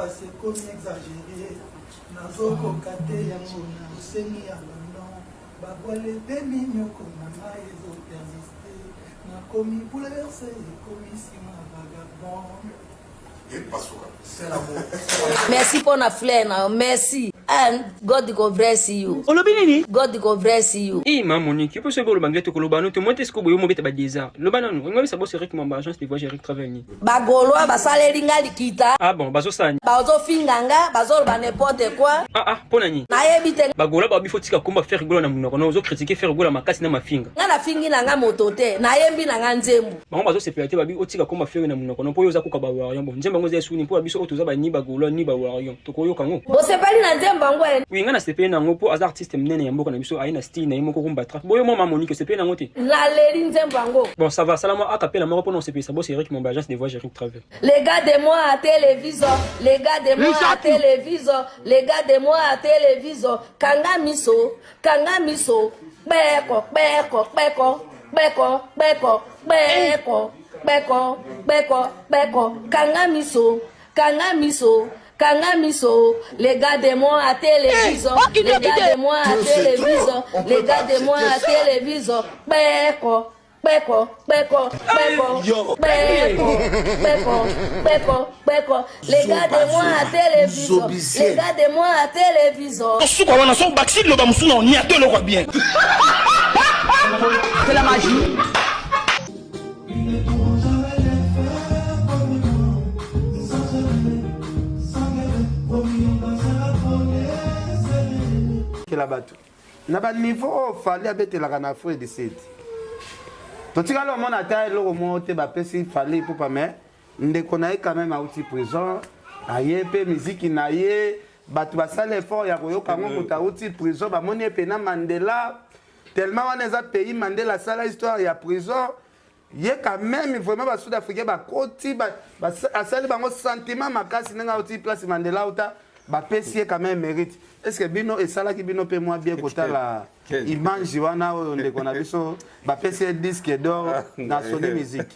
Pasi ekomi exagere nazokoka te yango na osengi abandon babwale pe minyoko na ngai ezo persiste nakomi bouleverse ekomi nsima vagabond. Epasuka. C'est l'amour. Merci mpo na flair na yo merci and God go bless you. Olobi nini? God go bless you. Eh ma Monique, yo pe soki oloba anglais te koloba no te moi te sikoyo boyo mobeta ba désert. Loba nanu, olingi oyebisa boss Eric Mwamba agence de voyage Eric Travel nini? Ba gaulois basaleli nga likita. Ah bon, bazosala nini? Bazofinga nga, bazoloba n'importe quoi. Ah ah, pona nini? Nayebi te. Ba gaulois balobi faut tika kombo ya Ferre Gola na munoko na yo, ozo critiquer Ferre Gola makasi na mafinga. Nga nafingi na nga moto te, nayembi na nga nzembo. Bango bazo sepela te babi otika komba Ferre na munoko no po yo oza kuka ba warrion bon nzembo yango eza esu nini po ba biso oyo toza ba ni ba gaulois ni ba warrion toko yoka ngo. Bosepeli na nzembo yango eh? Oui nga na sepeli na ngo po aza artiste munene ya mboka na biso aye na style na ye moko rumba trap bo yo mwa ma Monique osepeli na ngo te? Naleli nzembo yango. Bon ça va sala mwa acapella moko pona osepelisa boss Eric Mwamba agence de voyage Eric Travel. Les gars de moi à télévision, les gars de moi à télévision, les gars de moi à télévision, kanga miso, kanga miso, kpeko kpeko kpeko kpeko kpeko kpeko kpeko kpeko kpeko kanga miso, kanga miso, kanga miso, les gars de moi à télévision, Eh, les gars de moi à télévision, les gars de moi à télévision, kpeko kpeko kpeko kpeko Yo. kpeko kpeko kpeko kpeko les gars de moi à télévision, Zobicien. les gars de moi à télévision. Suka wana so obakisi liloba mosusu na oniata eloko ya bien. C'est la magie. Ils ne pourront jamais les faire comme moi. Sans jamais, sans guerre, promis on dansera trop les kela bato na baniveau oyo fali abetelaka na afrique du sud totikali omona ata eloko moko te bapesi fali ipupa mais ndeko na ye quand même auti prison aye mpe miziki na ye bato basali effort ya koyoka yango moto auti prison bamoni ye mpena mandela tellement wana eza pays mandela asala histoire ya prison ye quand même vraiment ba sud africain bakoti asali bango sentiment makasi ndenge auti place mandela auta bapesi ye quand même mérite. Est ce que bino esalaki bino mpe mwa bien kotala image wana oyo ndeko na biso bapesi ye disque d'or na Sony Music?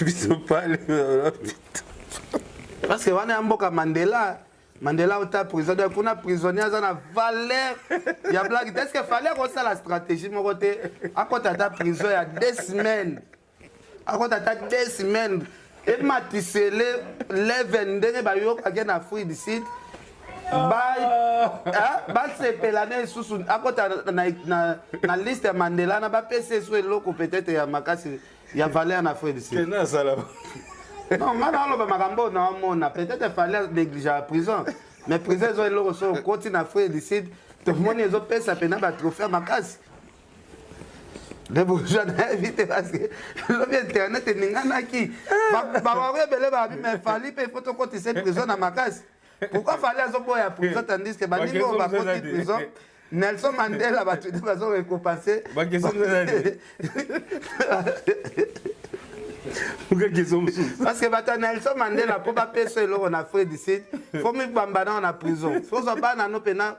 Biso pale. Parce que wana ya mboka Mandela, Mandela auta prison, donc kuna prisonnier aza na valeur ya blague te. Est ce que fallait akosala stratégie moko te, akota ata prison ya 2 semaines, akota ata 2 semaines, ematisele leven ndenge bayokaki na Afrique du Sud, basepela na lisusu, akota na liste ya Mandela na bapesi esu eloko peut-être ya makasi ya valeur na Afrique du Sud. Kena asala. Non, nga naoloba makambo oyo naomona. Peut-être fallait négliger la prison, mais prison ezo eloko so okoti na Afrique du Sud, tomoni ezopesa mpena batrophée ya makasi. Le bourgeois nayebi te parce que lobi internet eninganaki, bawari ebele babi mais fali mpe faut tokotisa prison na makasi. Pourquoi fali azoboya prison tandis que baningi oyo bakoti prison Nelson Mandela bato nde bazo récompenser? Parce que bato ya Nelson Mandela mpo bapesa eloko na Afrique du Sud fo mibamba nao na prison, fozwa bana no mpena.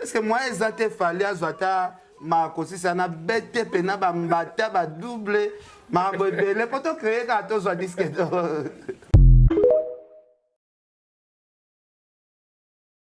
Est ce que moyen eza te fali azwa ata makosisa na bete mpena bambata badouble makambo ebele mpo tocreye kaka tozwa disque d'or?